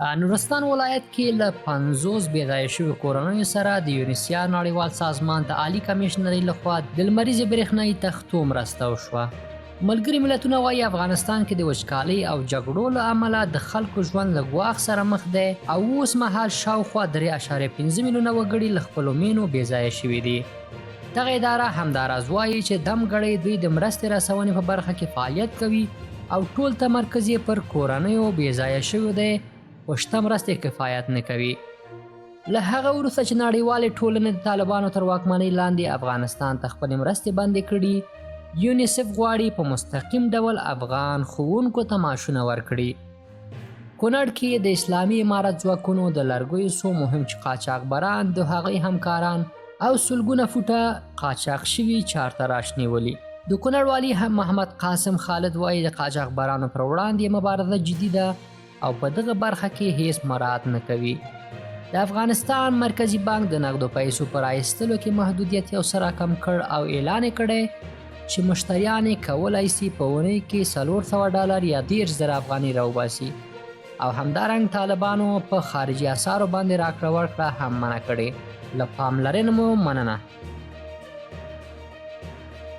نورستان ولایت کې له 50 بې ځایه شویو کورنیو سره د یونیسیا نړیوال سازمان د عالي کمیشنرۍ لخوا د لمریزې برېښنايي تختو مرسته وشوه. ملګري ملتونه وايي، افغانستان کې د وچکالۍ او جګړو له امله د خلکو ژوند له ګواښ سره مخ دی او اوس مهال شاوخوا 3.5 میلیونه وګړي له خپلو مینو بې ځایه شوي دي. دغه اداره همداراز وايي چې دم ګړۍ دوی د مرستې رسونې په برخه کې فعالیت کوي او ټول تمرکز یې پر کورنیو بې ځایه شویو دی، خو شته مرستې کفایت نه کوي. له هغه وروسته چې نړیوالې ټولنې د طالبانو تر واکمنۍ لاندې افغانستان ته خپلې مرستې بندې کړي، یونیسف غواړي په مستقیم ډول افغان ښوونکو ته معاشونه ورکړي. کونړ کې د اسلامي امارت ځواکونو د لرګیو څو مهم قاچاقبران، د هغوی همکاران او سلګونه فوټه قاچاق شوي چارتراش نیولي. د کونړ والي محمد قاسم خالد وايي، د قاچاقبرانو پر وړاندې مبارزه جدي ده او په دغه برخه کې هیڅ مراعات نه کوي. د افغانستان مرکزي بانک د نغدو پیسو پر ایستلو کې محدودیت یو څه راکم کړ او اعلان یې کړی چې مشتریان یې کولای سي په اونۍ کې 400 ډالر یا 30,000 افغانۍ راوباسي او همدارنګ طالبانو په خارجي اسعارو باندې راکړه ورکړه هم منع کړې. له پاملرنې مو مننه.